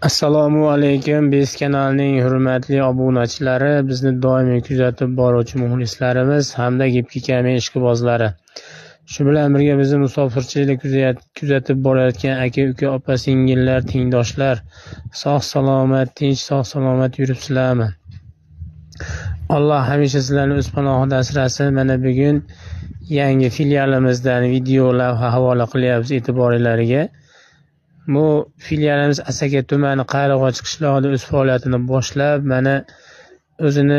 Assalomu alaykum, Biz kanalining hurmatli obunachilari, bizni doimiy kuzatib boruvchi muxlislarimiz hamda Gipkikami ishqibozlari. Shu bilan birga bizni musofirchilikda kuzatib borayotgan aka-uka, opa-singillar, tengdoshlar, sog' salomat, tinch, sog' salomat yuribsizlarmi? Alloh hamisha sizlarni o'z panohida asrasin. Mana bugun yangi filialimizdan video lavha havola qilyapmiz e'tiboringlarga. Bu filialimiz Asaka tumani Qayrag'och qishlog'ida o'z faoliyatini boshlab, mana o'zini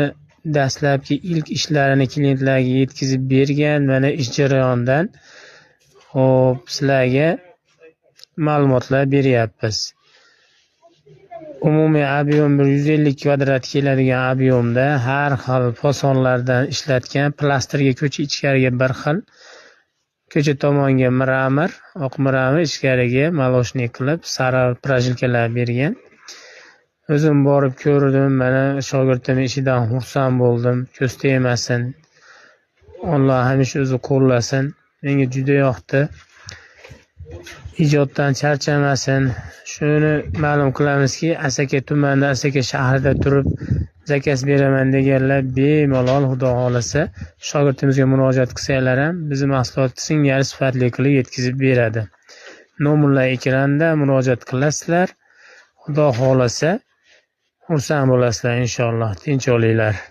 dastlabki ilk ishlarini klientlarga yetkazib bergan. Mana ish jarayonidan hop sizlarga ma'lumotlar beryapmiz. Umumiy объем 150 kvadrat keladigan объем da har xil fasonlardan ishlatgan, plasterga ko'cha ichkariga bir xil, ko'cha tomonga мрамор, oq мрамор, ichkariga молочный qilib sariq прожилка lar bergan. O'zim borib ko'rdim, mana shogirdim ishidan xursand bo'ldim. Ko'z tegmasin. Alloh hamisha o'zi qo'llasin. Menga juda yoqdi. Ijoddan charchamasin. Shuni ma'lum qilamizki, Asaka tumanida, Asaka shahrida turib заказ beraman deganlar bemalol, Xudo xohlasa, shogirdimizga murojaat qilsanglar ham bizni mahsulot singari sifatli qilib yetkazib beradi. Nomerlar ekranda, murojaat qilasizlar. Xudo xohlasa, xursand bo'lasizlar inshaalloh. Tinch olinglar.